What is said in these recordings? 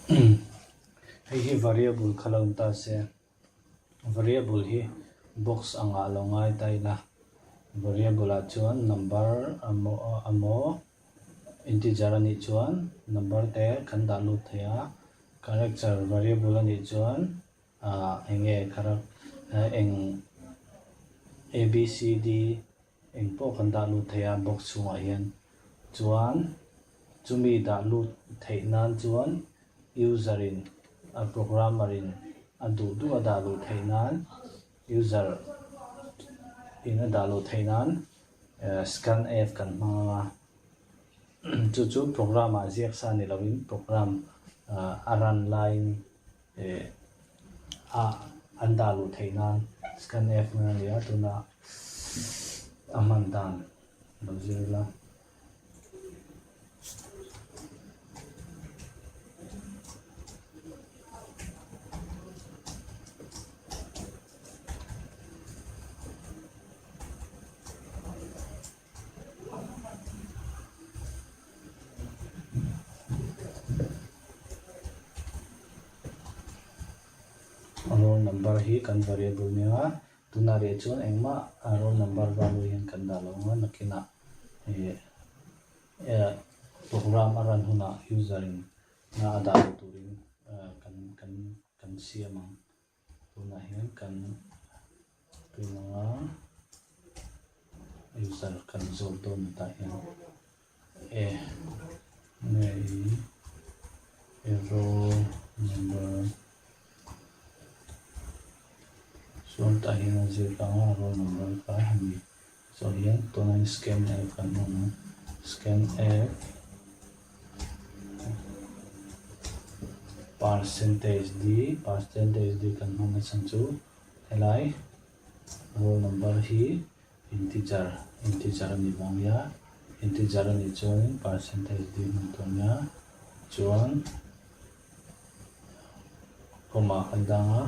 Hei hi variable kha lo ni ta se, variable hi box angah lo ngai ta ila, variable ah chuan number emaw integer a nih chuan number te kan dah lut thei a, character variable a nih chuan ah eng nge eng a b c d Eng pawh kan dah lut thei a box chhungah hian chuan chumi dah lut theih nan chuan user in a programmer in a duh duh a dah luh theih nan user in a dah luh theih nan scan f kan hmang ang a chu chu program ah ziak sa ni lovin program a run laiin Eh a an dah luh theih nan scan f hman a ni a tunah a hman dan lo zir ila. Roll number hi kan variable nia tunah reh chuan engmah roll number value hian kan dah lo ang a nakinah ih program a run hunah user in a dah loh turin kan kan kan siam ang. Tunah hian kan print ang a, user kan zawt dawn ni tah hian e nge i roll number chuan tah hian a ziak ang a roll number kha hemi zawh hian tunah hian scan f kan hman ang scan f Percentage d, Percentage d kan hman na chhan chu helai roll number hi integer, integer a nih vang nia, integer a nih chuanin percentage d hman tur nia, chuan comma kan dang a,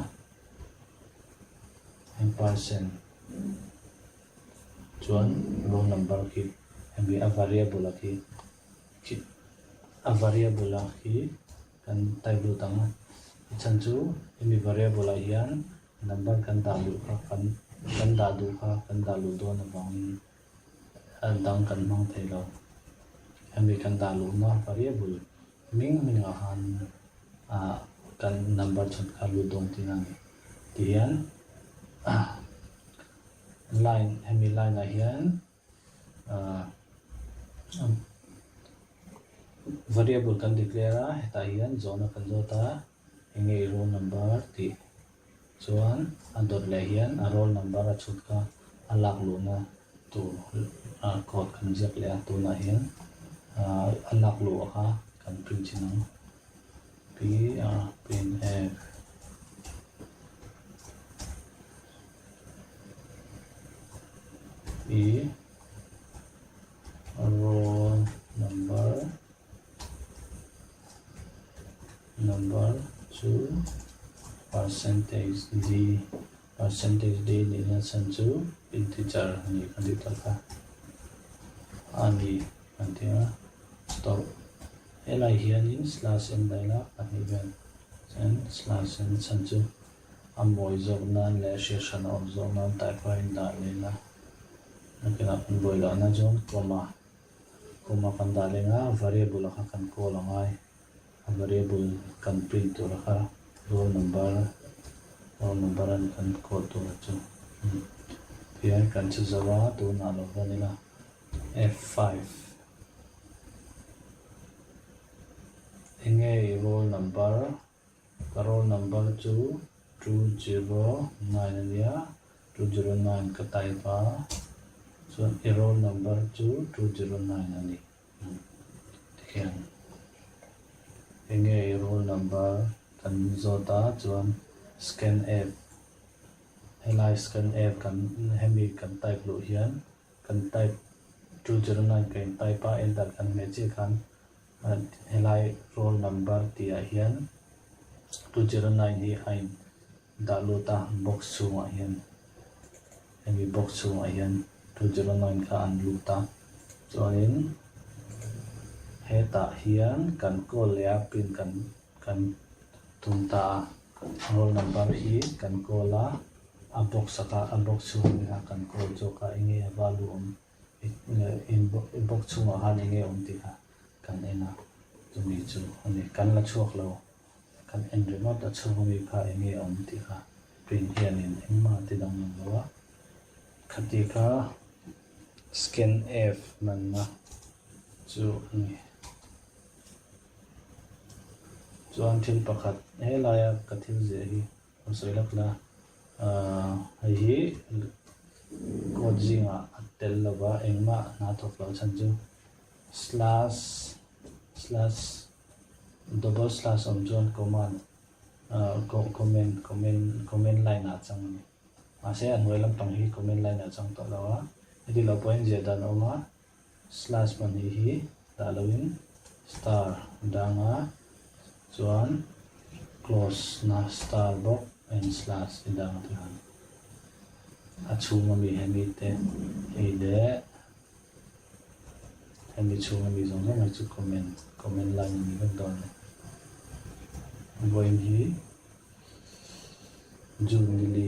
heng percent chuan roll number khi hemi a variable a khi. Khi a variable a khi kan type lut ang a, a chhan chu hemi variable ah hian number kan dah luh kha kan kan dah duh kha kan dah luh dawn avangin a dang kan hmang thei lo. Hemi kan dah luhna variable hming hmingah khan ah kan number chhun kha lut dawn tihna a ni. Tihian line hemi line ah hian Variable kan declare a, hetah hian zawhna kan zawt a, enge i roll number tih chuan a dawt leh hian a roll number a chhut kha a lak luhna tur code kan ziak leh a, tunah hian a lak luh kha kan print chin ang, p r print f. I roll number number chu percentage d percentage d nihna chhan chu integer a nih kan tih tak kha a ni kan ti a stop helai hianin slash n daila pahnih vel chuan slash n chhan chu A mawi zawk nan leh hriat hran a awm zawk nan type a indah leh a, nakinah kan buai loh na chuan comma comma kan dah leh nga variable a kha kan call a ngai a variable kan print tur a kha roll number roll number a ni kan call tur a chu tihian kan che zo a tunah lo run ila F5 enge i roll number. Ka roll number chu 209 a nia, 209 ka type a, chuan i roll number chu 209 a ni. Tikhian enge i roll number kan zawt a, chuan scan app helai scan app kan hemi kan type luh hian kan type 209 ka in type a enter kan hmeh chiah khan Helai roll number tih ah hian 209 hi a in dah lut a box chhungah hian hemi box chhungah hian 209 kha an lut a chuanin hetah hian kan call leh a print kan. Kan tum ta a, roll number hi kan call a, a box a kha a box chhung ami kha kan call zawk a, enge a value awm i box chhungah khan enge awm tih kha kan en a, chumi chu a ni. Kan la chhuak lo, kan en ringawt a chhung ami kha enge awm tih kha print hianin engmah a ti danglam lo a, khati kha scan F hmanna chu a ni. Chuan thil pakhat helaia ka thil ziah hi rawn sawi lak la, ahh hei hi code zingah a tel lova engmah hna thawk loh chhan chu slash slash double slash awm chuan command ahh comment comment comment line ah chang a ni. Mahse a hnuai lampang hi comment line ah chang tawh lo a, heti lo pawhin ziah dan a awm a. Slash pahnih hi dah loin star danga chuan close na star bawk and slash i dang te han a chhung ami hemi te hei leh hemi chhung ami zawng zawng hi chu comment comment line a ni vek dawn a ni. Vawiin hi June ni li.